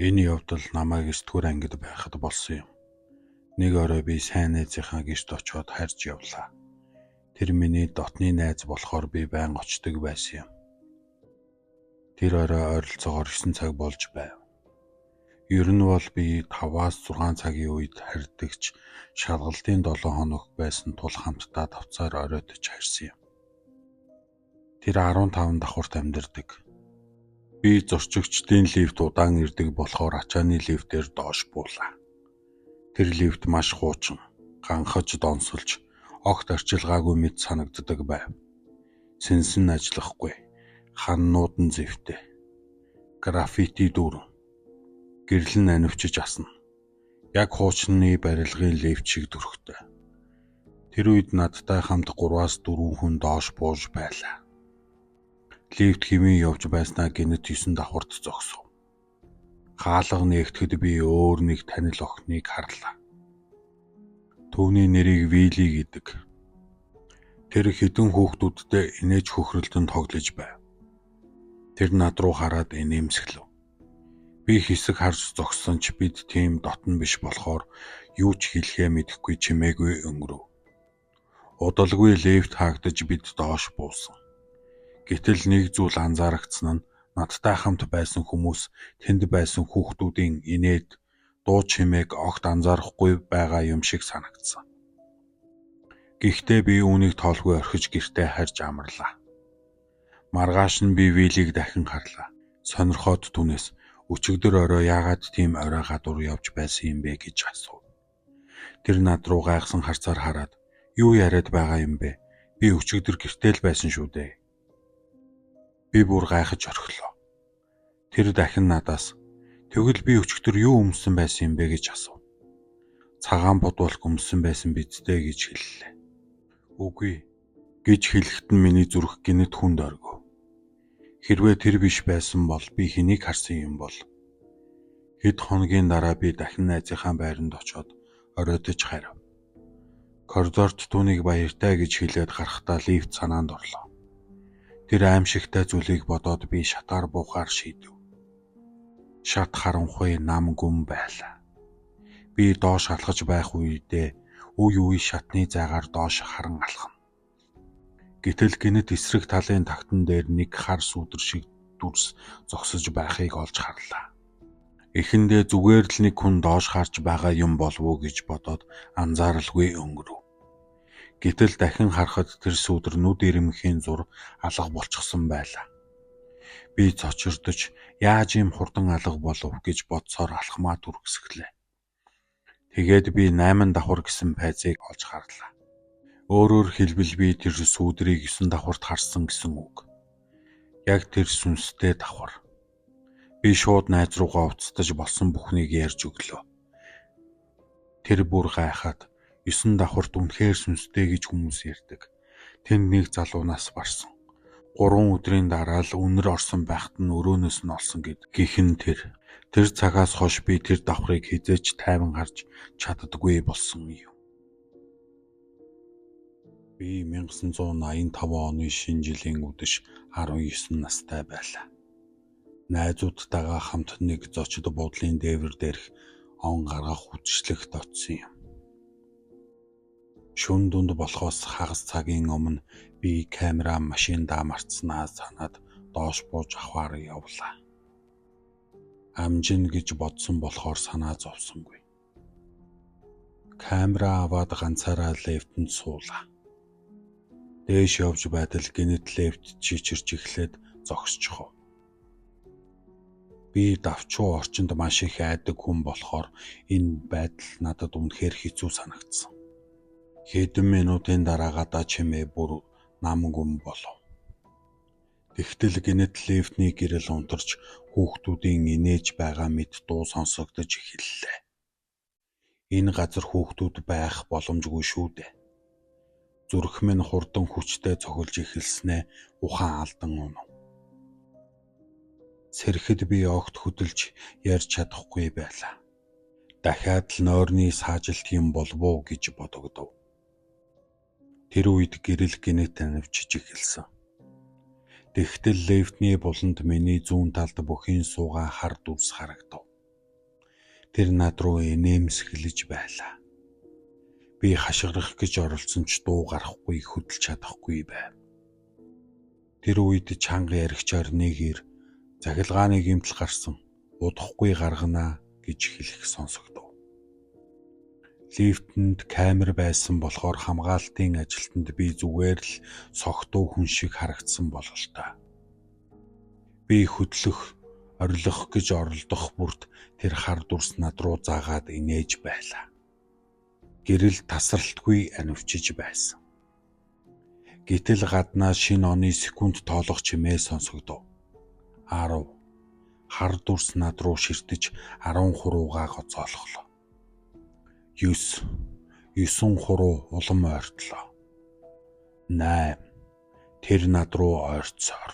Энэ явдал намайг 9-р ангид байхад болсон юм. Нэг орой би сайн найзынхаа гэрт очоод харьж явлаа. Тэр миний дотны найз болохоор би байнга очдог байсан юм. Тэр орой ойролцоогоор 9 цаг болж байв. Ер нь бол би 5-аас 6 цагийн үед харьдаг ч шалгалтын 7 хоног байсан тул хамтдаа тавцаар оройтож харьсан юм. Тэр 15 давхарт амьдардаг. Би зорчигчдын лифт удаан ирдэг болохоор ачааны лифтээр доош буулаа. Тэр лифт маш хуучин, ганхаж донсолж, огт арчилгаагүй мэт санагддаг байв. Сэнс нь ажиллахгүй, ханнууд нь зэвтэй. Граффити дүүрэн. Гэрэл нь анивчиж асна. Яг хуучны барилгын лифт шиг төрхтэй. Тэр үед надтай хамт 3-аас 4 хүн доош бууж байлаа. Лифт хэвийн явж байснаа гэнэт 9 давхарт зогсов. Хаалга нээгэхэд би өөр нэг танил охиныг харлаа. Түүний нэрийг Вилли гэдэг. Тэр хэдэн хүүхдүүдтэй инээж хөхрөлдөн тоглож байв. Тэр над руу хараад инээмсэглэв. Би хэсэг харж зогссон ч бид тийм дотно биш болохоор юу ч хэлэхээ мэдэхгүй чимээгүй өнгөрөв. Удалгүй лифт хаагдаж бид доош буусан. Гэтэл нэг зүйл анзаарагдсан нь надтай хамт байсан хүмүүс тэнд байсан хүүхдүүдийн инээд дуу чимээг огт анзаарахгүй байгаа юм шиг санагдсан. Гэхдээ би үүнийг тоолгүй орхиж гэртээ харьж амарлаа. Маргааш нь би Виллийг дахин харлаа. Сонирхоод түүнээс өчигдөр орой яагаад тийм орой гадуур явж байсан юм бэ гэж асуув. Тэр над руу гайхсан харцаар хараад юу яриад байгаа юм бэ? Би өчигдөр гэртээ л байсан шүү дээ. Би бүр гайхаж орхилоо. Тэр дахин надаас тэгвэл би өчигдөр юу өмссөн байсан юм бэ гэж асуув. Цагаан футболк өмссөн байсан биз дээ гэж хэллээ. Үгүй гэж хэлэхэд нь миний зүрх гэнэт хүнд оргив. Хэрвээ тэр биш байсан бол би хэнийг харсан юм бол? Хэд хоногийн дараа би дахин найзынхаа байранд очоод оройтож харив. Коридорт түүнийг баяртай гэж хэлээд гарахдаа лифт санаанд орлоо. Тэр аймшигтай зүйлийг бодоод би шатаар буухаар шийдэв. Шат харанхуй нам гүм байлаа. Би доош алхаж байх үедээ үе үе шатны зайгаар доош харан алхана. Гэтэл гэнэт эсрэг талын тагтан дээр нэг хар сүүдэр шиг дүрс зогсож байхыг олж харлаа. Эхэндээ зүгээр л нэг хүн доош харж байгаа юм болов уу гэж бодоод анзааралгүй өнгөрөв. Гэтэл дахин харахад тэр сүүдэр нүд ирмэхийн зур алга болчихсон байлаа. Би цочирдож яаж ийм хурдан алга болов гэж бодсоор алхмаа түргэсгэлээ. Тэгээд би 8 давхар гэсэн пайзыг олж харлаа. Өөрөөр хэлбэл би тэр сүүдрийг 9 давхарт харсан гэсэн үг. Яг тэр сүнстэй давхар. Би шууд найз руугаа уцтаж болсон бүхнийг ярьж өглөө. Тэр бүр гайхаад 9 давхарт үнэхээр сүнстэй гэж хүмүүс ярьдаг. Тэнд нэг залуу нас барсан. 3 өдрийн дараа л үнэр орсон байхад нь өрөөнөөс нь олсон гэд гихэн тэр. Тэр цагаас хойш би тэр давхрыг хэзээ ч тайван харж чаддаггүй болсон юм. Би 1985 оны шинэ жилийн үдэш 19 настай байлаа. Найзуудтайгаа хамт нэг зочид буудлын дээвэр дээрх он гаргах үдшилтэд очсон юм. Шөнө дунд болохоос хагас цагийн өмнө би камераа машиндаа мартсанаа санаад доош бууж авахаар явлаа. Амжина гэж бодсон болохоор санаа зовсонгүй. Камераа аваад ганцаараа лифтэнд суулаа. Дээш явж байтал гэнэт лифт чичирч эхлээд зогсчихов. Би давчуу орчинд маш их айдаг хүн болохоор энэ байдал надад үнэхээр хэцүү санагдсан. Хэдэн минутын дараа гадаа чимээ бүр нам гүм болов. Тэгтэл гэнэт лифтний гэрэл унтарч хүүхдүүдийн инээж байгаа мэт дуу сонсогдож эхэллээ. Энэ газар хүүхдүүд байх боломжгүй шүү дээ. Зүрх минь хурдан хүчтэй цохилж эхэлснээ ухаан алдан унав. Сэрхэд би огт хөдөлж ярьж чадахгүй байлаа. Дахиад л нойрны саажилт юм болов уу гэж бодогдов. Тэр үед гэрэл гэнэт анивчиж эхэлсэн. Тэгтэл лифтний буланд миний зүүн талд бөхийн суугаа хар дүрс харагдав. Тэр над руу инээмсэглэж байлаа. Би хашгирах гэж оролдсон ч дуу гарахгүй, хөдөлж чадахгүй байв. Тэр үед чанга яригчаар нэг ир захилгааны гэмтэл гарсан, удахгүй гаргана гэж хэлэх сонсогдов. Лифтэнд камер байсан болохоор хамгаалтын ажилтнанд би зүгээр л согтуу хүн шиг харагдсан бололтой. Би хөдлөх, орилох гэж оролдох бүрт тэр хар дүрс над руу заагаад инээж байлаа. Гэрэл тасралтгүй анивчиж байсан. Гэтэл гаднаа шинэ оны секунд тоолох чимээ сонсогдов. 10. Хар дүрс над руу ширтэж 10 хуруугаа гоцоолголоо. 9. 9 хуруу улам ойртлоо. 8. Тэр над руу ойртсоор.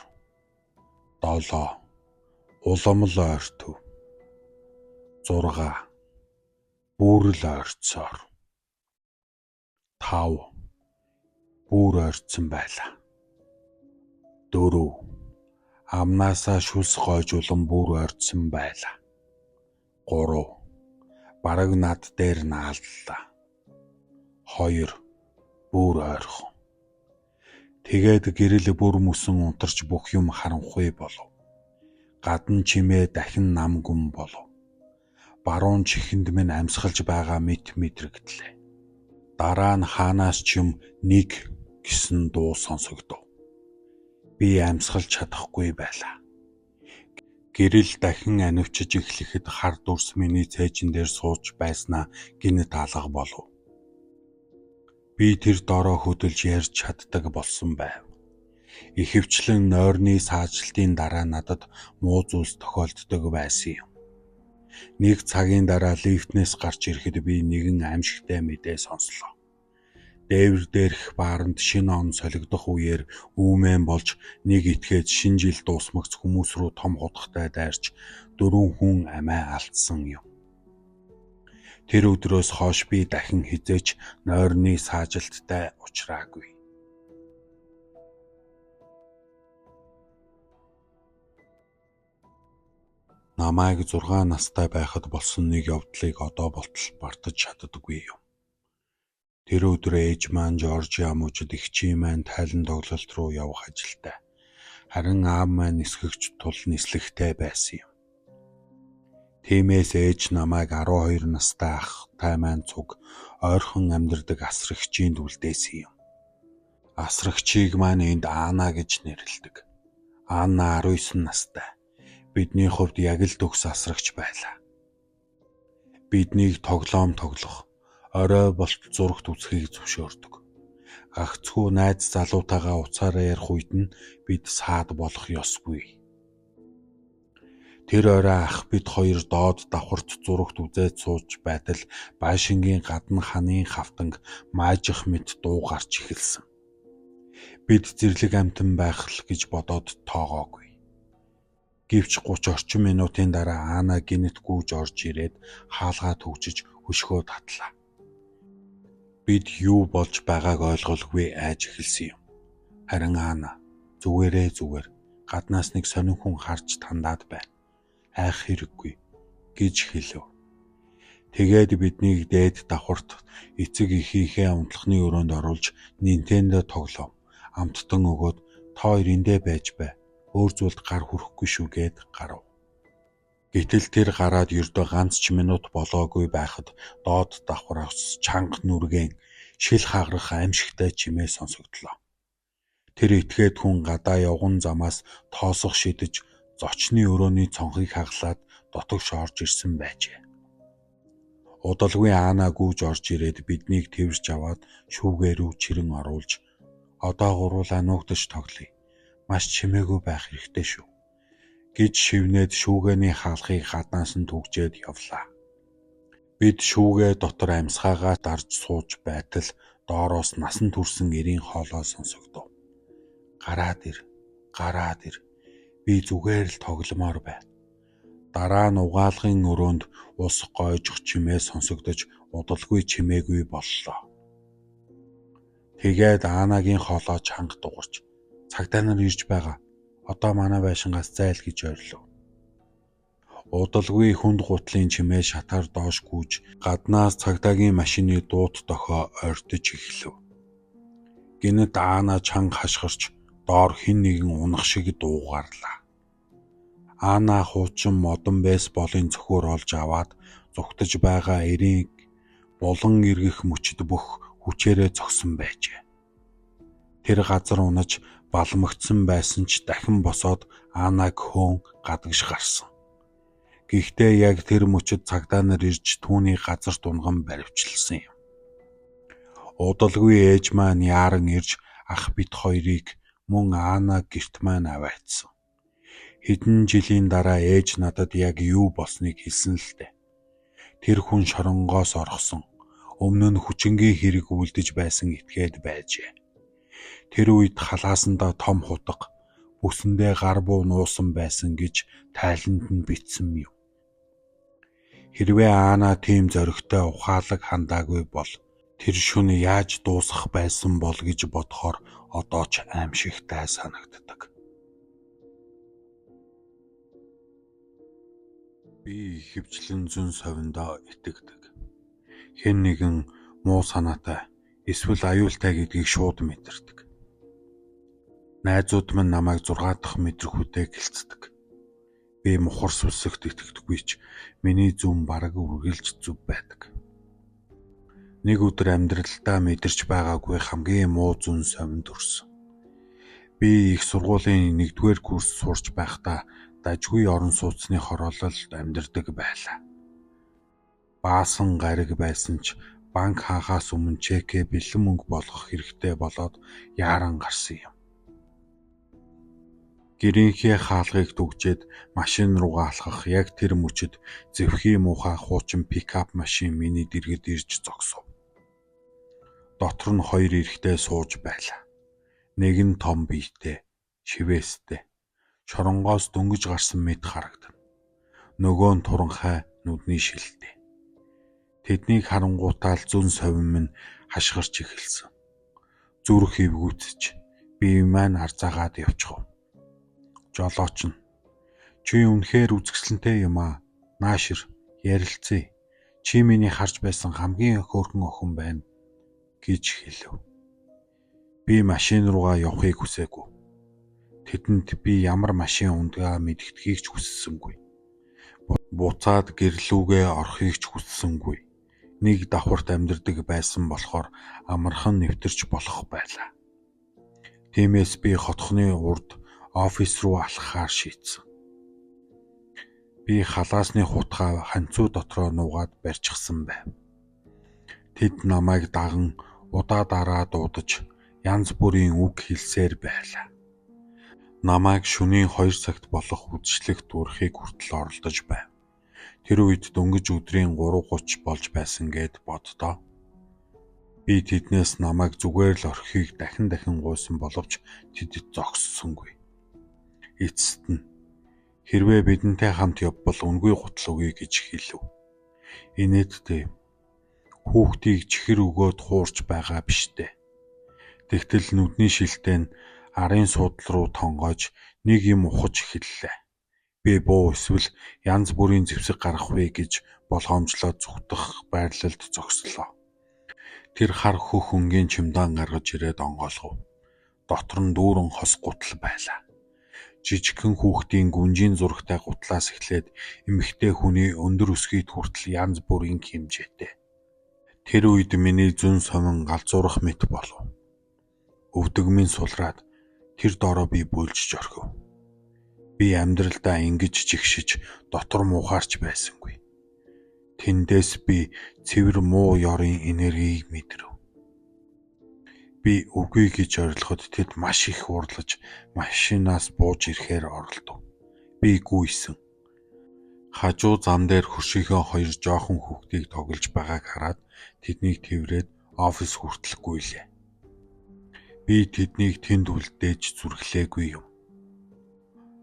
7. Улам л ойртов. 6. Бүр л ойртсоор. 5. Бүр ойртсон байлаа. 4. Амнаасаа шүлс гойжуулан бүр ойртсон байлаа. 3. Бараг над дээр наалдлаа. 2. Бүр ойрхон. Тэгээд гэрэл бүр мөсөн унтарч бүх юм харанхуй болов. Гадна чимээ дахин нам гүм болов. Баруун чихэнд минь амьсгалж байгаа мэт мэдрэгдлээ. Дараа нь хаанаас ч юм нэг гэсэн дуу сонсогдов. Би амьсгалж чадахгүй байлаа. Гэрэл дахин анивчиж эхлэхэд хар дүрс миний цээжин дээр сууж байснаа гэнэт алга болов. Би тэр доороо хөдөлж ярьж чаддаг болсон байв. Ихэвчлэн нойрны саажилтын дараа надад муу зүйлс тохиолддог байсан юм. Нэг цагийн дараа лифтнээс гарч ирэхэд би нэгэн аймшигтай мэдээ сонслоо. Дээвэр дээрх бааранд шинэ он солигдох үеэр үүмэн болж нэг этгээд шинэ жил дуусмагц хүмүүс рүү том хутгатай дайрч 4 хүн амиа алдсан юм. Тэр өдрөөс хойш би дахин хэзээ ч нойрны саажилттай учраагүй. Намайг 6 настай байхад болсон нэг явдлыг одоо болтол мартаж чаддаггүй юм. Тэр өдөр ээж маань Жоржиа мужид эгчийн маань тайлан тоглолт руу явах ажилтай. Харин аав маань нисгэгч тул нислэгтэй байсан юм. Тиймээс ээж намайг 12 настай ахтай маань цуг ойрхон амьдардаг асрагчийнд үлдээсэн юм. Асрагчийг маань энд Аана гэж нэрлэдэг. Аана 19 настай. Бидний хувьд яг л төгс асрагч байлаа. Биднийг тоглоом тоглох, орой болт зурагт үзэхийг зөвшөөрдөг. Гагцхүү найз залуутайгаа утсаараа ярих үед нь бид саад болох ёсгүй. Тэр орой ах бид хоёр доод давхарт зурагт үзээд сууж байтал байшингийн гадна ханын хавтанг маажих мэт дуу гарч эхэлсэн. Бид зэрлэг амьтан байх л гэж бодоод тоогоогүй. Гэвч 30 орчим минутын дараа Аана гэнэт гүйж орж ирээд хаалгаа түгжиж хөшгөө татлаа. Бид юу болж байгааг ойлголгүй айж эхэлсэн юм. Харин Аана зүгээрээ зүгээр гаднаас нэг сонин хүн харж тандаад байна. Айх хэрэггүй гэж хэлэв. Тэгээд биднийг дээд давхарт эцэг эхийнхээ унтлахны өрөөнд оруулж Nintendo тоглоом амттан өгөөд та хоёр эндээ байж бай. Өөр зүйлд гар хүрэхгүй шүү гээд гарав. Гэтэл тэр гараад ердөө ганц ч минут болоогүй байхад доод давхраас чанга нүргээн шил хагарах аймшигтай чимээ сонсогдлоо. Тэр этгээд хүн гадаа явган замаас тоосох шидэж зочны өрөөний цонхыг хагалаад дотогш орж ирсэн байжээ. Удалгүй Аана гүйж орж ирээд биднийг тэвэрч аваад шүүгээ рүү чирэн оруулж одоо гуруулаа нуугдаж тоглоё. Маш чимээгүй байх хэрэгтэй шүү гэж шивнээд шүүгээний хаалгыг гаднаас нь түгжээд явлаа. Бид шүүгээ дотор амьсгаагаа дарж сууж байтал доороос насан турсан эрийн хоолой сонсогдов. Гараад ир, гараад ир. Би зүгээр л тогломоор байна. Дараа нь угаалгын өрөөнд ус гойжих чимээ сонсогдож удалгүй чимээгүй боллоо. Тэгээд Аанагийн хоолой чанга дуугарч цагдаа нар ирж байгаа. Одоо манай байшингаас зайл гэж ойрлов. Удалгүй хүнд гутлын чимээ шатаар доош гүйж, гаднаас цагдаагийн машины дуут дохио ойртож эхлэв. Гэнэт Аана чанга хашгирч, доор хэн нэгэн унах шиг дуугарлаа. Аана хуучин модон бейсболын цөхөөр олж аваад зугтаж байгаа эрийг булан эргэх мөчид бүх хүчээрээ зогсон байжээ. Тэр газар унаж балмагцсан байсан ч дахин босоод Аанаг хөөн гадагш гарсан. Гэхдээ яг тэр мөчид цагдаа нар ирж түүний газарт унаган баривчилсан юм. Удалгүй ээж маань яаран ирж ах бид хоёрыг мөн Аанаг гэрт маань аваачсан. Хэдэн жилийн дараа ээж надад яг юу болсныг хэлсэн л дээ. Тэр хүн шоронгоос орхисон. Өмнө нь хүчингийн хэрэг үлдэж байсан этгээд байжээ. Тэр үед халаасандаа том хутга, бүсэндээ гар буу нуусан байсан гэж тайланд нь бичсэн юм. Хэрвээ Аана тийм зоригтой ухаалаг хандаагүй бол тэр шөнө яаж дуусах байсан бол гэж бодохоор одоо ч аймшигтай санагддаг. Би ихэвчлэн зөн совиндоо итгэдэг. Хэн нэгэн муу санаатай эсвэл аюултай гэдгийг шууд мэдэрдэг. Найзууд минь намайг 6 дахь мэдрэхүйтэй гэлцдэг. Би мухар сүсэгт итгэдэггүй ч миний зүүн бараг үргэлж зөв байдаг. Нэг өдөр амьдралдаа мэдэрч байгаагүй хамгийн муу зөн совин төрсөн. Би их сургуулийн 1-р курс сурч байхдаа дажгүй орон сууцны хороололд амьдардаг байлаа. Баасан гариг байсан ч банк хаахаас өмнө чекээ бэлэн мөнгө болгох хэрэгтэй болоод яаран гарсан юм. Гэрийнхээ хаалгыг түгжээд машин руугаа алхах яг тэр мөчид зэвхий муухай хуучин пикап машин миний дэргэд ирж зогсов. Дотор нь хоёр эрэгтэй сууж байлаа. Нэг нь том биетэй, шивээстэй, шоронгоос дөнгөж гарсан мэт харагдана. Нөгөө нь туранхай нүдний шилтэй. Тэднийг харангуутаа л зөн совин минь хашгирч эхэлсэн. Зүрх эвгүйцэж бие маань арзаагаад явчихав. Жолооч нь "Чи үнэхээр үзэсгэлэнтэй юм аа. Наашир ярилцъя. Чи миний харж байсан хамгийн хөөрхөн охин байна" гэж хэлэв. Би машин руугаа явахыг хүсээгүй. Тэдэнд би ямар машин унадгаа мэдгэдэхийг ч хүссэнгүй. Буцаад гэрлүүгээ орохыг ч хүссэнгүй. Нэг давхарт амьдардаг байсан болохоор амархан нэвтэрч болох байлаа. Тиймээс би хотхны урд офис руу алхахаар шийдсэн. Би халаасны хутгаа ханьцуу дотроо нуугаад барьчихсан байв. Тэд намайг даган удаа дараа дуудаж янз бүрийн үг хэлсээр байлаа. Намайг шөнийн 2 цагт болох үдшилтэд урихыг хүртэл оролдож байв. Тэр үед дөнгөж өдрийн 3:30 болж байсан гээд боддоо. Би тэднээс намайг зүгээр л орхихыг дахин дахин гуйсан боловч тэд зогссонгүй. Эцэст нь хэрвээ бидэнтэй хамт явбал үнэгүй гутал өгье гэж хэлэв. Инээдтэй юм. Хүүхдийг чихэр өгөөд хуурч байгаа биш дээ. Тэгтэл нүдний шилтэй нь арын суудал руу тонгойж нэг юм ухаж эхэллээ. Би буу эсвэл янз бүрийн зэвсэг гаргах вэ гэж болгоомжлоод зүхтах байрлалд зогслоо. Тэр хар хөх өнгийн чемодан гаргаж ирээд онгойлгов. Дотор нь дүүрэн хос гутал байлаа. Жижигхэн хүүхдийн гүнжийн зурагтай гутлаас эхлээд эмэгтэй хүний өндөр өсгийд хүртэл янз бүрийн хэмжээтэй. Тэр үед миний зөн совин галзуурах мэт болов. Өвдөг минь сулраад тэр доороо би бөөлжиж орхив. Би амьдралдаа ингэж жигшиж дотор муухаарч байсангүй. Тэндээс би цэвэр муу ёрын энергийг мэдрэв. Би үгүй гэж орилоход тэд маш их уурлаж машинаас бууж ирэхээр оролдов. Би гүйсэн. Хажуу зам дээр хөршийнхөө хоёр жоохон хүүхдийг тоглож байгааг хараад тэднийг тэврээд офис хүртэл гүйлээ. Би тэднийг тэнд үлдээж зүрхлээгүй юм.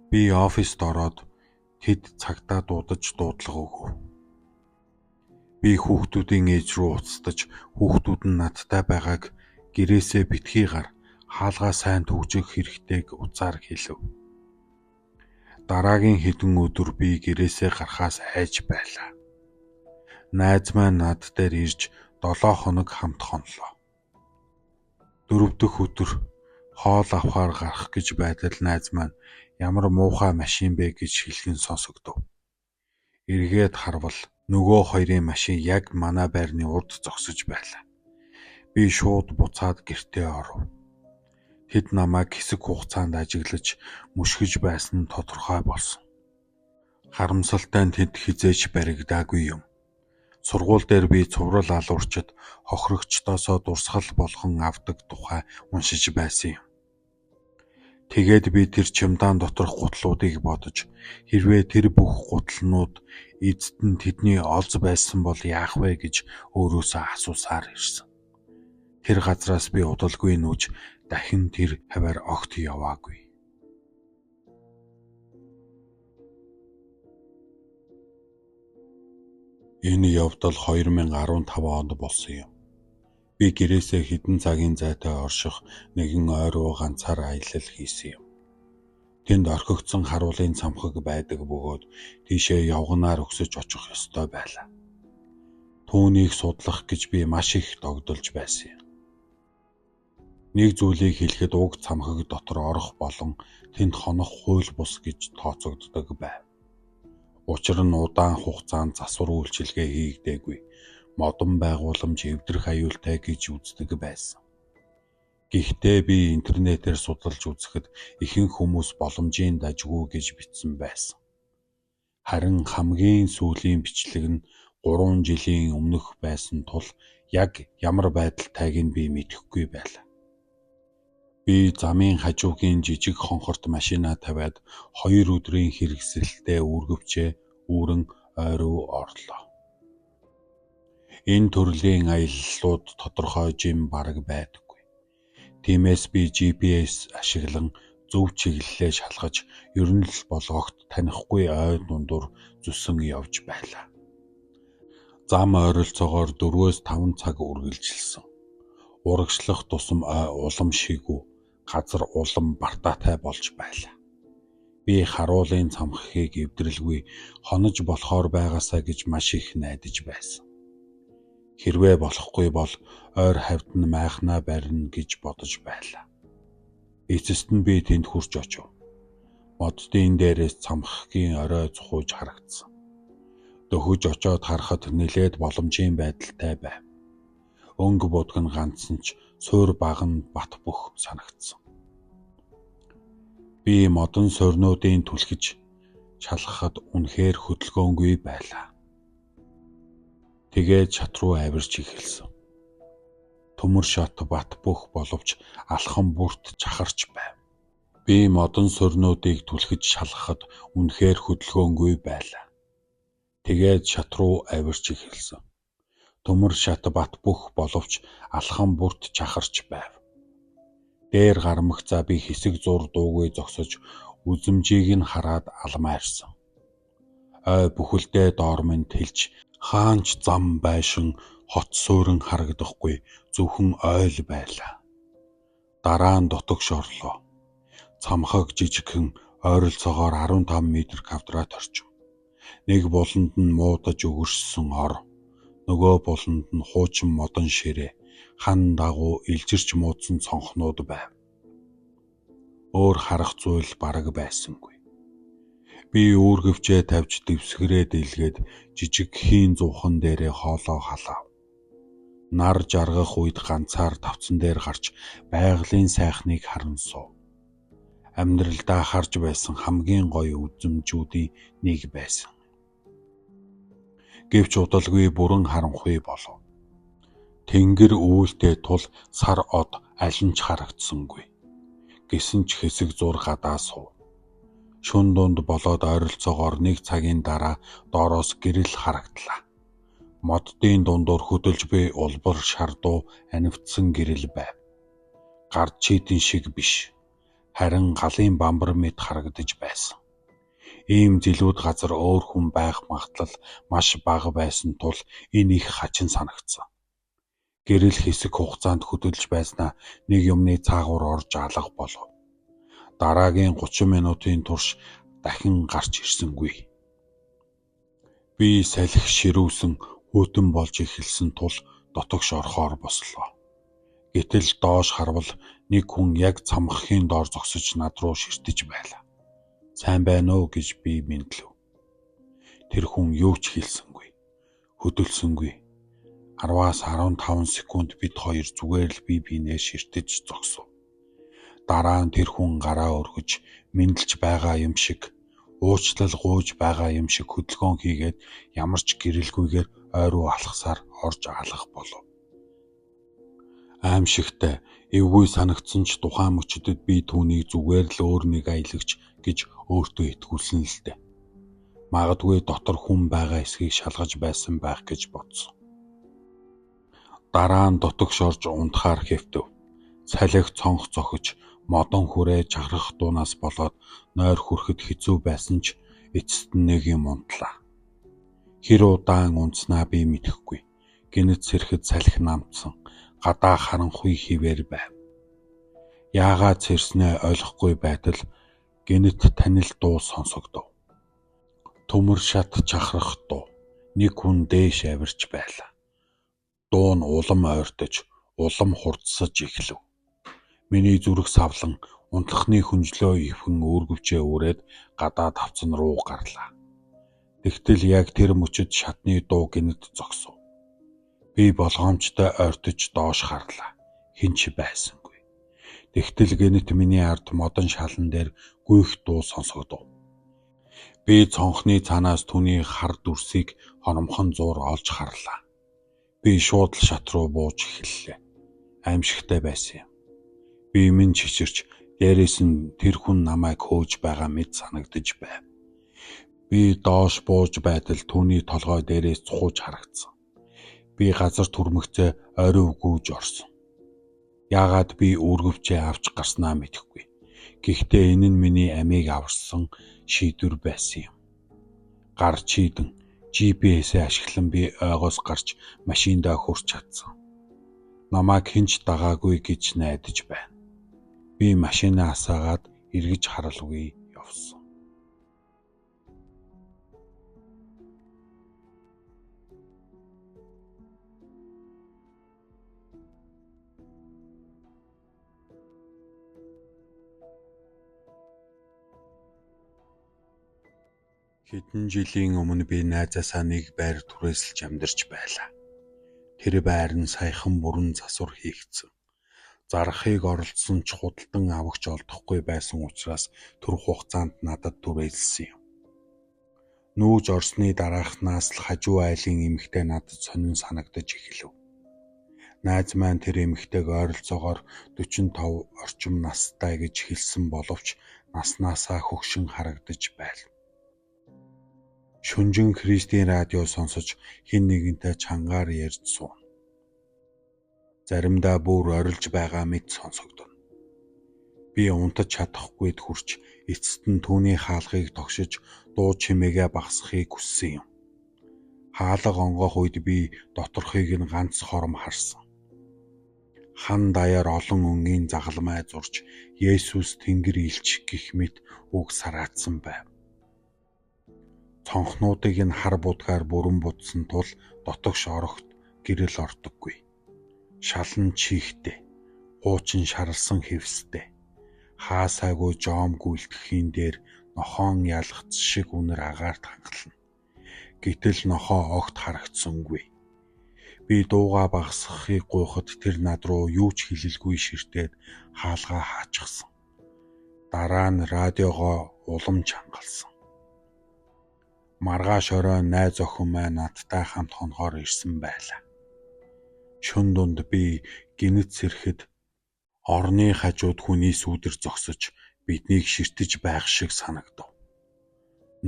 Би оффист ороод тэд цагдаа дуудаж дуудлага өгөв. Би хүүхдүүдийн ээж рүү уцтаж хүүхдүүд нь надтай байгааг гэрээсээ битгий гар, хаалгаа сайн түгжих хэрэгтэйг утсаар хэлэв. Дараагийн хэдэн өдөр би гэрээсээ гарахаас айж байлаа. Найз маань над дээр ирж 7 хоног хамт хонолоо. 4 дахь өдөр хоол авахаар гарах гэж байтал найз маань ямар муухай машин бэ гэж хэлэх нь сонсогдов. Эргээд харвал нөгөө хоёрын машин яг манай байрны урд зогсож байлаа. Би шууд буцаад гэртээ оров. Тэд намайг хэсэг хугацаанд ажиглаж мөшгөж байсан нь тодорхой болсон. Харамсалтай нь тэд хэзээ ч баригдаагүй юм. Сургууль дээр би цуврал алуурчид хохирогчдоосоо дурсгал болгон авдаг тухай уншиж байсан юм. Тэгээд би тэр чемодан доторх гутлуудыг бодож, хэрвээ тэр бүх гутлнууд эцэст нь тэдний олз байсан бол яах вэ гэж өөрөөсөө асуусаар ирсэн. Тэр газраас би удалгүй нүүж дахин тэр хавиар огт яваагүй. Энэ явдал 2015 онд болсон юм. Би гэрээсээ хэдэн цагийн зайтай орших нэгэн ой руу ганцаар аялал хийсэн юм. Тэнд орхигдсон харуулын цамхаг байдаг бөгөөд тийшээ явганаар өксөж очих ёстой байлаа. Түүнийг судлах гэж би маш их догдолж байсан юм. Нэг зүйлийг хэлэхэд уг цамхаг дотор орох болон тэнд хонох хууль бус гэж тооцогддог байв. Учир нь удаан хугацаанд засвар үйлчилгээ хийгдээгүй модон байгууламж эвдрэх аюултай гэж үздэг байсан. Гэхдээ би интернетээр судалж үзэхэд ихэнх хүмүүс боломжийн дажгүй гэж бичсэн байсан. Харин хамгийн сүүлийн бичлэг нь 3 жилийн өмнөх байсан тул яг ямар байдалтайг нь би мэдэхгүй байлаа. Би замын хажуугийн жижиг хонхорт машинаа тавиад 2 өдрийн хэрэгсэлтэй үүргэвчээ үүрэн ой руу орлоо. Энэ төрлийн аяллууд тодорхой жим бараг байдаггүй. Тиймээс би GPS ашиглан зөв чиглэлээ шалгаж ер нь л бол огт танихгүй ой дундуур зүсэн явж байлаа. Зам ойролцоогоор 4-5 цаг үргэлжилсэн. Урагшлах тусам ой улам шигүү, газар улам бартаатай болж байлаа. Би харуулын цамхгийг эвдрэлгүй хонож болохоор байгаасай гэж маш их найдаж байсан. Хэрвээ болохгүй бол ойр хавьд нь майхнаа барина гэж бодож байлаа. Эцэст нь би тэнд хүрч очив. Моддын дээрээс цамхгийн орой цухуйж харагдсан. Дөхөж очоод харахад нэлээд боломжийн байдалтай байв. Өнг будаг нь ганцсан ч суур баг нь бат бөх санагдсан. Би модон суурнуудын түлхэж шалгахад үнэхээр хөдөлгөөнгүй байлаа. Тэгээд шат руу авирч эхэлсэн. Төмөр шат бат бөх боловч алхам бүрт чахарч байв. Би модон суурнуудыг түлхэж шалгахад үнэхээр хөдөлгөөнгүй байлаа. Тэгээд шат руу авирч эхэлсэн. Төмөр шат бат бөх боловч алхам бүрт чахарч байв. Дээр гармагцаа би хэсэг зуур дуугүй зогсож үзэмжийг нь хараад алмаа ирсэн. Ой бүхэлдээ доор минь тэлж хаана ч зам байшин хот суурин харагдахгүй зөвхөн ой л байлаа. Дараа нь дутагш орлоо. Цамхаг жижигхэн ойролцоогоор 15 метр квадрат орчим. Нэг буланд нь муудаж өгөрссөн ор, нөгөө буланд нь хуучин модон ширээ, хан дагуу илжирч муудсан цонхнууд байв. Өөр харах зүйл бараг байсангүй. Би үүргэвчээ тавьж дэвсгэрээ дэлгээд жижиг хийн зуухан дээрээ хоолоо халаав. Нар жаргах үед ганцаар тавцан дээр гарч байгалийн сайхныг харан суув. Амьдралдаа харж байсан хамгийн гоё үзэмжүүдийн нэг байсан. Гэвч удалгүй бүрэн харанхуй болов. Тэнгэр үүлтэй тул сар од аль нь ч харагдсангүй. Гэсэн ч хэсэг зуур гадаа суув. Шөнө дунд болоод ойролцоогоор 1 цагийн дараа доороос гэрэл харагдлаа. Моддын дундуур хөдөлж буй улбар шардуу анивдсан гэрэл байв. Гар чийтэн шиг биш. Харин галын бамбар мэт харагдаж байсан. Ийм зэлүүд газар өөр хүн байх магадлал маш бага байсан тул энэ их хачин санагдсан. Гэрэл хэсэг хугацаанд хөдөлж байснаа нэг юмны цаагуур орж алга болов. Дараагийн 30 минутын турш дахин гарч ирсэнгүй. Би салхи ширүүсэн хүйтэн болж эхэлсэн тул дотогш орохоор бослоо. Гэтэл доош харвал нэг хүн яг цамхгийн доор зогсож над руу ширтэж байлаа. Сайн байна уу гэж би мэндлэв. Тэр хүн юу ч хэлсэнгүй. Хөдөлсөнгүй. 10-аас 15 секунд бид хоёр зүгээр л бие биенээ ширтэж зогсов. Дараа нь тэр хүн гараа өргөж мэндэлж байгаа юм шиг, уучлал гуйж байгаа юм шиг хөдөлгөөн хийгээд ямар ч гэрэлгүйгээр ой руу алхасаар орж алах болов. Аймшигтай, эвгүй санагдсан ч тухайн мөчдөд би түүнийг зүгээр л өөр нэг аялагч гэж өөртөө итгүүлсэн л дээ. Магадгүй дотор хүн байгаа эсэхийг шалгаж байсан байх гэж бодсон. Дараа нь дотогш орж унтахаар хэвтэв. Салхи цонх цохиж, модон хүрээ чахрах дуунаас болоод нойр хүрэхэд хэцүү байсан ч эцэст нь нэг юм унтлаа. Хэр удаан унтснаа би мэдэхгүй. Гэнэт сэрэхэд салхи намтсан. Гадаа харанхуй хэвээр байв. Яагаад сэрснээ ойлгохгүй байтал гэнэт танил дуу сонсогдов. Төмөр шат чахрах дуу. Нэг хүн дээш авирч байлаа. Дуу нь улам ойртож, улам хурдсаж эхлэв. Миний зүрх савлан унтлахны хөнжлөө эвхэн үүргэвчээ үрээд гадаа тавцан руу гарлаа. Тэгтэл яг тэр мөчид шатны дуу гэнэт зогсов. Би болгоомжтой ойртож доош харлаа. Хэн ч байсангүй. Тэгтэл гэнэт миний ард модон шалан дээр гүйх дуу сонсогдов. Би цонхны цаанаас түүний хар дүрсийг хономхон зуур олж харлаа. Би шууд л шат руу бууж эхэллээ. Аймшигтай байсан юм. Би минь чичирч дээрээс нь тэр хүн намайг хөөж байгаа мэт санагдаж байв. Би доош бууж байтал түүний толгой дээрээс цухууж харагдсан. Би газар түрмэгцээ орой гүйж орсон. Яагаад би үүргэвчээ авч гарснаа мэдэхгүй. Гэхдээ энэ нь миний амийг аварсан шийдвэр байсан юм. Гар чийдэн GPS-ээ ашиглан би ойгоос гарч машиндаа хүрч чадсан. Намайг хэн ч дагаагүй гэж найдаж байна. Би машинаа асаагаад эргэж харалгүй явсан. Хэдэн жилийн өмнө би найзаасаа нэг байр түрээсэлж амьдарч байлаа. Тэр байр нь саяхан бүрэн засвар хийгдсэн. Зарахыг оролдсон ч худалдан авагч олдохгүй байсан учраас түр хугацаанд надад түрээсэлсэн юм. Нүүж орсны дараахнаас л хажуу айлын эмэгтэй надад сонин санагдаж эхлэв. Найз маань тэр эмэгтэйг ойролцоогоор 45 орчим настай гэж хэлсэн боловч наснаасаа хөгшин харагдаж байв. Шүнжин Христийн радио сонсож хэн нэгэнтэй чангаар ярьж сууна. Заримдаа бүр орилж байгаа мэт сонсогдоно. Би унтаж чадахгүйд хүрч эцэст нь түүний хаалгыг тогшиж дуу чимээгээ багасгахыг хүссэн юм. Хаалга онгойх үед би доторхыг нь ганц хором харсан. Хан даяар олон өнгийн загалмай зурж Есүс Тэнгэр элч гэх мэт үг сараацсан байв. Цонхнуудыг нь хар будгаар бүрэн будсан тул дотогш ороход гэрэл ордоггүй. Шалан чихтэй, хуучин шарласан хэвстэй. Хаасаагүй жоом гүйлтгэхийн дээр нохоон ялгац шиг үнэр агаарт хангална. Гэтэл нохоо огт харагдсангүй. Би дуугаа багасгахыг гуйхад тэр над руу юу ч хэлэлгүй ширтээд хаалгаа хаачихсан. Дараа нь радиогоо улам чангалсан. Маргааш орой найз охин маань надтай хамт хонохоор ирсэн байлаа. Шөнө дунд би гэнэт сэрэхэд орны хажууд хүний сүүдэр зогсож биднийг ширтэж байх шиг санагдав.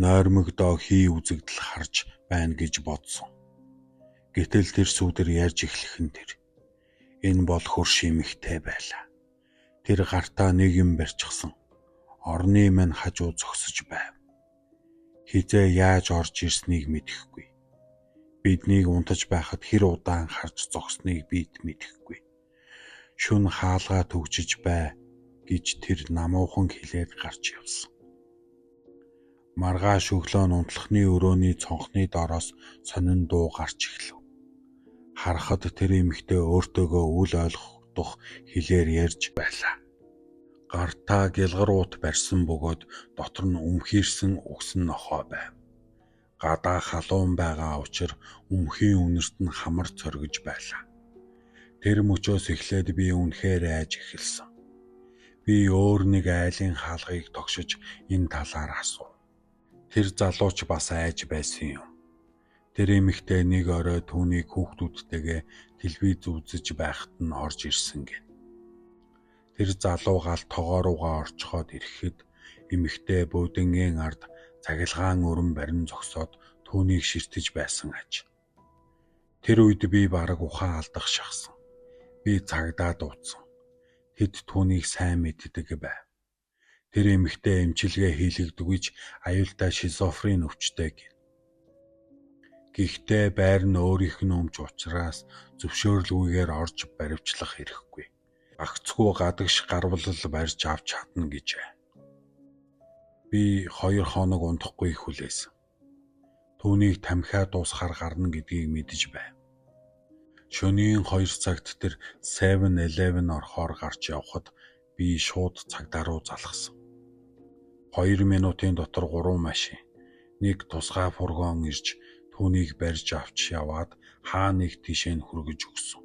Нойрмогдоо хий үзэгдэл харж байна гэж бодсон. Гэтэл тэр сүүдэр ярьж эхлэх нь тэр. Энэ бол хөрш эмэгтэй байлаа. Тэр гартаа нэг юм барьчихсан. Орны минь хажуу зогсож байв. Хэзээ яаж орж ирснийг мэдэхгүй. Биднийг унтаж байхад хэр удаан харж зогсныг бид мэдэхгүй. Шөнө хаалгаа түгжиж бай гэж тэр намуухан хэлээд гарч явсан. Маргааш өглөө нь унтлахны өрөөний цонхны доороос сонин дуу гарч эхлэв. Харахад тэр эмэгтэй өөртөөгөө үл ойлгохдох хэлээр ярьж байлаа. Гартаа гялгар уут барьсан бөгөөд дотор нь өмхийрсэн үхсэн нохой байв. Гадаа халуун байгаа учир өмхийн үнэрт нь хамар цоргиж байлаа. Тэр мөчөөс эхлээд би үнэхээр айж эхэлсэн. Би өөр нэг айлын хаалгыг тогшиж энэ талаар асуув. Тэр залууч бас айж байсан юм. Тэр эмэгтэй нэг орой түүнийг хүүхдүүдтэйгээ телевиз үзэж байхад нь орж ирсэн гэнэ. Тэр залуу гал тогоо руугаа орчихоод ирэхэд эмэгтэй буудангийн ард цахилгаан өрн барин зогсоод түүнийг ширтэж байсан аж. Тэр үед би бараг ухаан алдах шахсан. Би цагдаа дуудсан. Тэд түүнийг сайн мэддэг байв. Тэр эмэгтэй эмчилгээ хийлэгдвэж аюултай шизофрен өвчтэй гэнэ. Гэхдээ байр нь өөрийнх нь өмч учраас зөвшөөрлгүйгээр орж баривчлах эрхгүй. Гагцхүү гадагш гарвал л барьж авч чадна гэжээ. Би 2 хоног унтахгүй хүлээсэн. Түүнийг тамхиа дуусахаар гарна гэдгийг мэдэж байв. Шөнийн 2 цагт тэр 7-Eleven орохоор гарч явхад би шууд цагдаа руу залгасан. 2 минутын дотор 3 машин, нэг тусгай фургон ирж түүнийг барьж авч яваад хаа нэг тийшээ нь хүргэж өгсөн.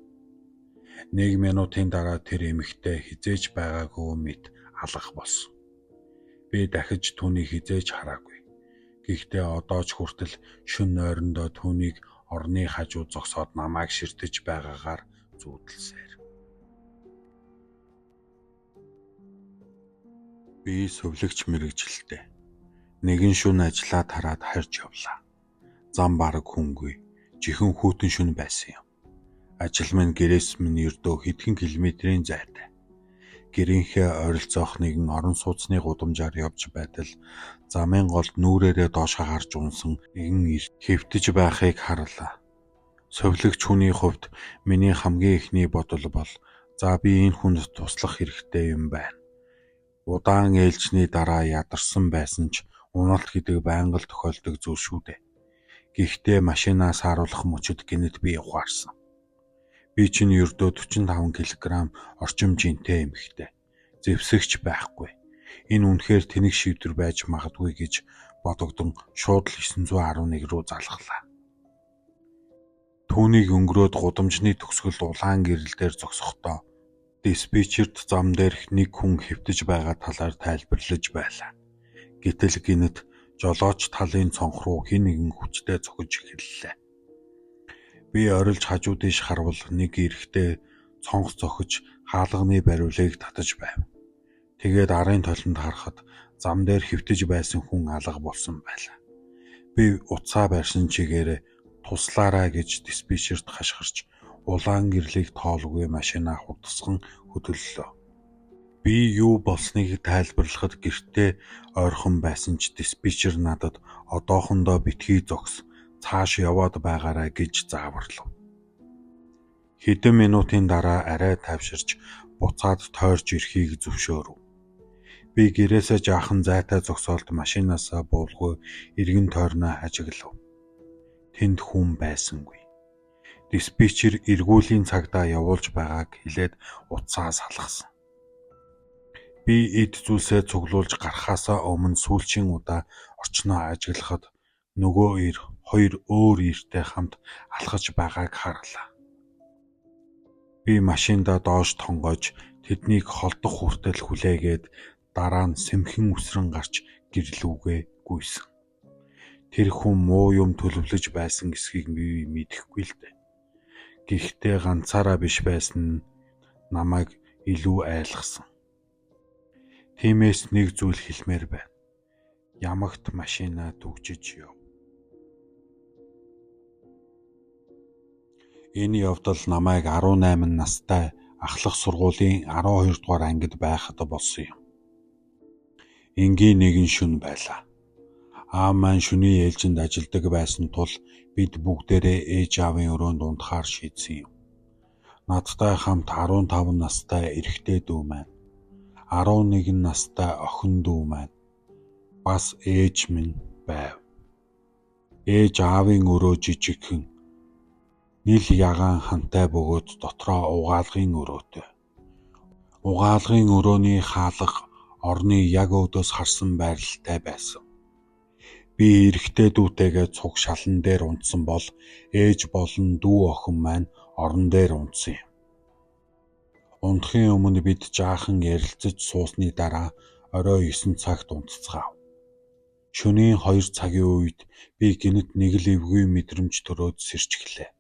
1 минутын дараа тэр эмэгтэй хэзээ ч байгаагүй мэт алга болсон. Би дахиж түүнийг хэзээ ч хараагүй. Гэхдээ одоо ч хүртэл шөнө нойрондоо түүнийг орны хажуу зогсоод намайг ширтэж байгаагаар зүүдэлсээр. Би сувилагч мэргэжилтэй. Нэгэн шөнө ажлаа тараад харж явлаа. Зам бараг хүнгүй, жихэн хүйтэн шөнө байсан юм. Ажил минь гэрээс минь ердөө хэдхэн километрийн зайтай. Гэрийнхээ ойролцоох нэгэн орон сууцны гудамжаар явж байтал замын голд нүүрээрээ доошоо гарч унсан нэгэн эр хэвтэж байхыг харлаа. Сувилагч хүний хувьд миний хамгийн эхний бодол бол за би энэ хүнд туслах хэрэгтэй юм байна. Удаан ээлжний дараа ядарсан байсан ч уналт гэдэг байнга л тохиолдог зүйл шүү дээ. Гэхдээ машинаа сааруулах мөчид гэнэт би ухаарсан. Би чинь ердөө 45 кг орчим жинтэй эмэгтэй. Зэвсэгч байхгүй. Энэ үнэхээр тэнэг шийдвэр байж магадгүй гэж бодогдон шууд л 911 рүү залхлаа. Түүнийг өнгөрөөд гудамжны төгсгөлд улаан гэрэл дээр зогсохдоо диспетчерт зам дээрх нэг хүн хэвтэж байгаа талаар тайлбарлаж байлаа. Гэтэл гэнэт жолооч талын цонх руу хэн нэгэн хүчтэй цохиж эхэллээ. Би орилж хажуу тийш харвал нэг эрэгтэй цонх цохиж хаалганы бариулыг татаж байв. Тэгээд арын толинд харахад зам дээр хэвтэж байсан хүн алга болсон байлаа. Би утсаа барьсан чигээрээ туслаарай гэж диспетчерт хашгирч улаан гэрлийг тоолгүй машинаа хурдасган хөдөллөө. Би юу болсныг тайлбарлахад гэртээ ойрхон байсан ч диспетчер надад одоохондоо битгий зогс, цааш яваад байгаарай гэж зааварлав. Хэдэн минутын дараа арай тайвширч буцаад тойрч ирэхийг зөвшөөрөв. Би гэрээсээ жаахан зайтай зогсоолд машинаасаа буулгүй эргэн тойрноо ажиглав. Тэнд хүн байсангүй. Диспетчер эргүүлийн цагдаа явуулж байгааг хэлээд утсаа салгасан. Би эд зүйлсээ цуглуулж гарахаасаа өмнө сүүлчийн удаа орчноо ажиглахад нөгөө эр хоёр өөр эртэй хамт алхаж байгааг харлаа. Би машиндаа доош тонгойж тэднийг холдох хүртэл хүлээгээд дараа нь сэмхэн үсрэн гарч гэрлүүгээ гүйсэн. Тэр хүн муу юм төлөвлөж байсан эсхийг би мэдэхгүй л дээ. Гэхдээ ганцаараа биш байсан нь намайг илүү айлгасан. Тиймээс нэг зүйл хэлмээр байна. Ямагт машинаа түгжиж яв. Энэ явдал намайг 18 настай ахлах сургуулийн 12 дугаар ангид байхад болсон юм. Энгийн нэгэн шөнө байлаа. Аав маань шөнийн ээлжинд ажилладаг байсан тул бид бүгдээрээ ээж аавын өрөөнд унтахаар шийдсэн юм. Надтай хамт 15 настай эрэгтэй дүү маань, 11 настай охин дүү маань, Бас ээж минь байв. Ээж аавын өрөө жижигхэн, нил ягаан хантай бөгөөд дотроо угаалгын өрөөтэй. Угаалгын өрөөний хаалга орны яг өөдөөс харсан байрлалтай байсан. Би эрэгтэй дүүтэйгээ цуг шалан дээр унтсан бол ээж болон дүү охин маань орон дээр унтсан юм. Унтахын өмнө бид жаахан ярилцаж суусны дараа орой 9 цагт унтцгаав. Шөнийн 2 цагийн үед би гэнэт нэг л эвгүй мэдрэмж төрөөд сэрчихлээ.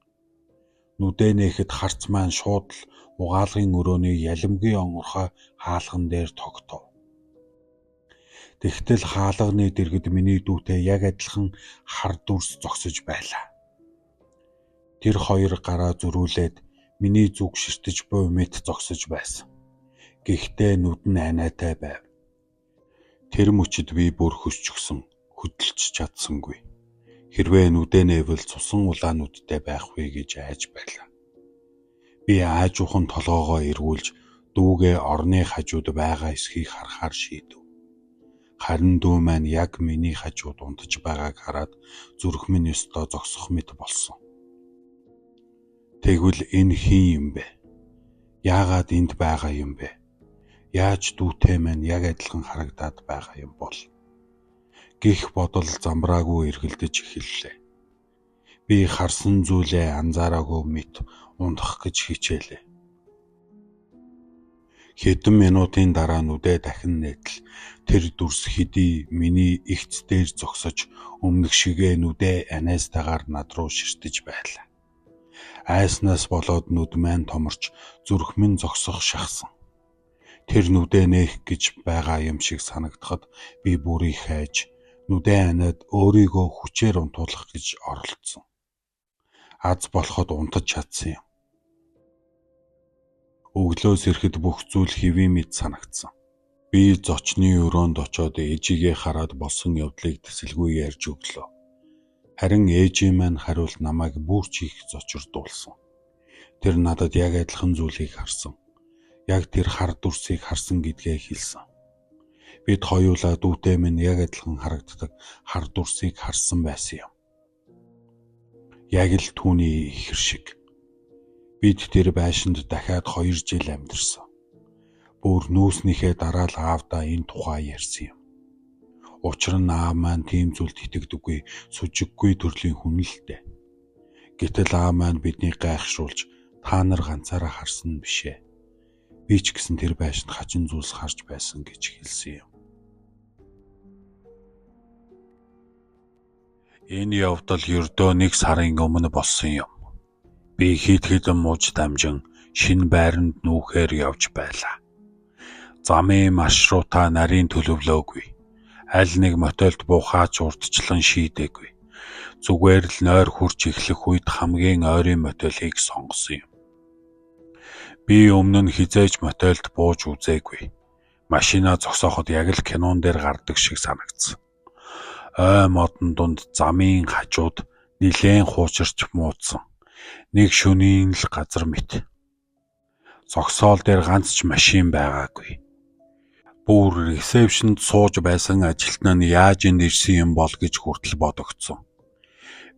Нүдээ нээхэд харц маань шууд л угаалгын өрөөний ялимгүй онгорхой хаалган дээр тогтов. Тэгтэл хаалганы дэргэд миний дүүтэй яг адилхан хар дүрс зогсож байлаа. Тэр хоёр гараа зөрүүлээд миний зүг ширтэж буй мэт зогсож байсан. Гэхдээ нүд нь анайтай байв. Тэр мөчид би бүр хөсчихсөн, хөдөлж чадсангүй. Хэрвээ нүдээ нээвэл цусан улаан нүдтэй байх вэ гэж айж байлаа. Би аажуухан толгойгоо эргүүлж дүүгээ орны хажууд байгаа эсхийг харахаар шийдэв. Харин дүү маань яг миний хажууд унтаж байгааг хараад зүрх минь ёстой зогсох мэт болсон. Тэгвэл энэ хэн юм бэ? Яагаад энд байгаа юм бэ? Яаж дүүтэй маань яг адилхан харагдаад байгаа юм бол? Гэх бодол замбраагүй эргэлдэж эхэллээ. Би харсан зүйлээ анзаараагүй мэт унтах гэж хичээлээ. Хэдэн минутын дараа нүдээ дахин нээтэл тэр дүрс хэдий миний эгц дээр зогсож өмнөх шигээ нүдээ анайстайгаар над руу ширтэж байлаа. Айснаас болоод нүд маань томорч зүрх минь зогсох шахсан. Тэр нүдээ нээх гэж байгаа юм шиг санагдахад би бүр их айж нүдээ аниад өөрийгөө хүчээр унтуулах гэж оролдсон. Аз болоход унтаж чадсан юм. Өглөөс ирэхэд бүх зүйл хэвийн мэт санагдсан. Би зочны өрөөнд очоод ээжийгээ хараад болсон явдлыг тэсэлгүй ярьж өглөө. Харин ээжийн маань хариулт намайг бүр ч их зочирдуулсан. Тэр надад яг адилхан зүйлийг харсан. Яг тэр хар дүрсийг харсан гэдгээ хэлсэн. Бид хоёулаа дүүтэй минь яг адилхан харагддаг хар дүрсийг харсан байсан юм. Яг л түүний ихэр шиг. Бид тэр байшинд дахиад 2 жил амьдарсан. Бүр нүүснийхээ дараа л аавдаа энэ тухай ярьсан юм. Учир нь аав маань тийм зүйлд итгэдэггүй, сүжиггүй төрлийн хүн л дээ. Гэтэл аав маань биднийг гайхшруулж та нар ганцаараа харсан нь биш ээ. Би ч гэсэн тэр байшинд хачин зүйлс харж байсан гэж хэлсэн юм. Энэ явдал ердөө 1 сарын өмнө болсон юм. Би хэд хэдэн муж дамжин шинэ байранд нүүхээр явж байлаа. Замын маршрутаа нарийн төлөвлөөгүй. Аль нэг мотелд буухаач урдчлан шийдээгүй. Зүгээр л нойр хурж эхлэх үед хамгийн ойрын мотелийг сонгосон юм. Би өмнө нь хэзээ ч мотелд бууж үзээгүй. Машинаа зогсооход яг л кинон дээр гардаг шиг санагдсан. Ой модон дунд замын хажууд нилээн хуучирч муудсан. Нэг шөнийн л газар мэт. Зогсоол дээр ганц ч машин байгаагүй. Бүр ресепшнд сууж байсан ажилтан нь яаж энд ирсэн юм бол гэж хүртэл бодогдсон.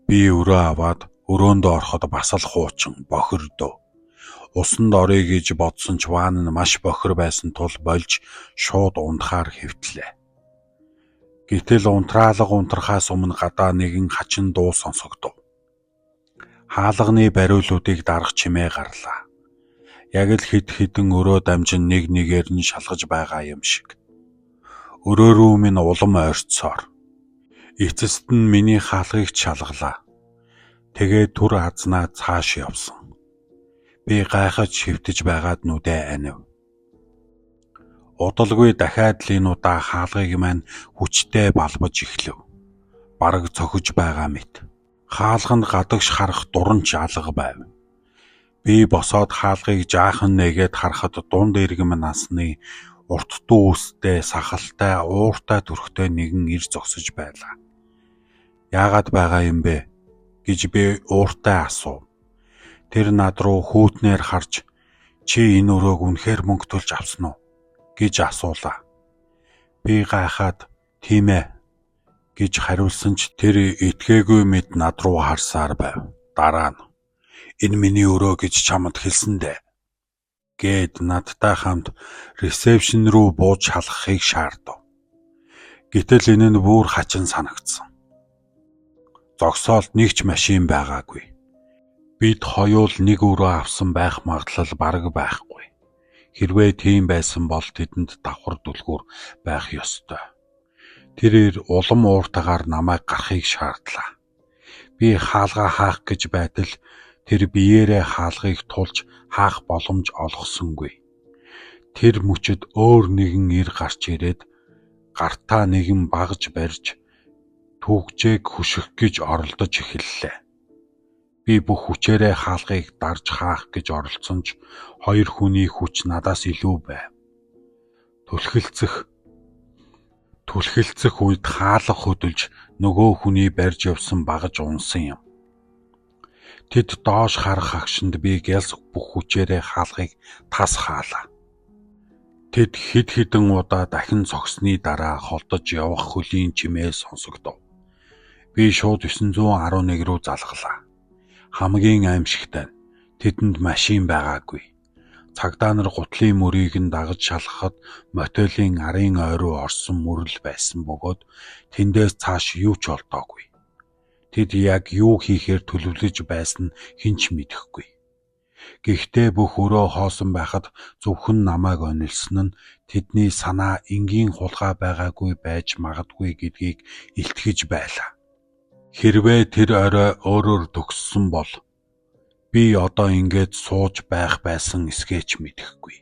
Би өрөө аваад өрөөндөө ороход бас л хуучин бохирдов. Усанд оръё гэж бодсон ч ванн нь маш бохир байсан тул болж шууд унтахаар хэвтлээ. Гэтэл унтраалга унтрахаас өмнө гадаа нэгэн хачин дуу сонсогдов. Хаалганы бариулуудыг дарах чимээ гарлаа. Яг л хэд хэдэн өрөө дамжин нэг нэгээр нь шалгаж байгаа юм шиг. Өрөө рүү минь улам ойртсоор. Эцэст нь миний хаалгыг ч шалгалаа. Тэгээд түр азнаа цааш явсан. Би гайхаж хэвтэж байгаад нүдээ анив. Удалгүй дахиад л энэ удаа хаалгыг маань хүчтэй балбаж эхлэв. Бараг цохиж байгаа мэт. Хаалганд гадагш харах дуран ч алга байв. Би босоод хаалгыг жаахан нээгээд харахад дунд иргэм насны урт дүү үстэй сахалтай ууртай төрхтэй нэгэн ир зогсож байлаа. Яагаад байгаа юм бэ гэж би ууртай асуув. Тэр над руу хүйтнээр харж чи энэ өрөөг үнэхээр мөнгө төлж авсан уу гэж асуулаа. Би гайхаад "Тийм ээ" гэж хариулсан ч тэр итгээгүй мэт над руу харсаар байв. Дараа нь "Энэ миний өрөө гэж чамд хэлсэн дээ" гээд надтай хамт ресепшн рүү бууж шалгахыг шаардав. Гэтэл энэ нь бүр хачин санагдсан. Зогсоолд нэг ч машин байгаагүй. Бид хоёул нэг өрөө авсан байх магадлал бараг байхгүй. Хэрвээ тийм байсан бол тэдэнд давхар түлхүүр байх ёстой. Тэр эр улам ууртайгаар намайг гарахыг шаардлаа. Би хаалгаа хаах гэж байтал тэр биеэрээ хаалгыг тулж хаах боломж олгосонгүй. Тэр мөчид өөр нэгэн эр гарч ирээд гартаа нэгэн багаж барьж түүгжээг хөших гэж оролдож эхэллээ. Би бүх хүчээрээ хаалгыг дарж хаах гэж оролдсон ч хоёр хүний хүч надаас илүү байв. Түлхэлцэх үед хаалга хөдөлж нөгөө хүний барьж явсан багаж унсан юм. Тэд доош харах хагшинд би гялс бүх хүчээрээ хаалгыг тас хаалаа. Тэд хэд хэдэн удаа дахин цогсны дараа холдож явах хөлийн чимээ сонсогдов. Би шууд 911 рүү залгалаа. Хамгийн аймшигтай нь тэдэнд машин байгаагүй. Цагдаа нар гутлын мөрийг нь дагаж шалгахад мотелийн арын ой руу орсон мөрөл байсан бөгөөд тэндээс цааш юу ч олдоогүй. Тэд яг юу хийхээр төлөвлөж байсан нь хэн ч мэдэхгүй. Гэхдээ бүх өрөө хоосон байхад зөвхөн намайг онилсон нь тэдний санаа энгийн хулгай байгаагүй байж магадгүй гэдгийг илтгэж байлаа. Хэрвээ тэр орой өөрөөр төгссөн бол би одоо ингээд сууж байх байсан эсэхээ ч мэдэхгүй.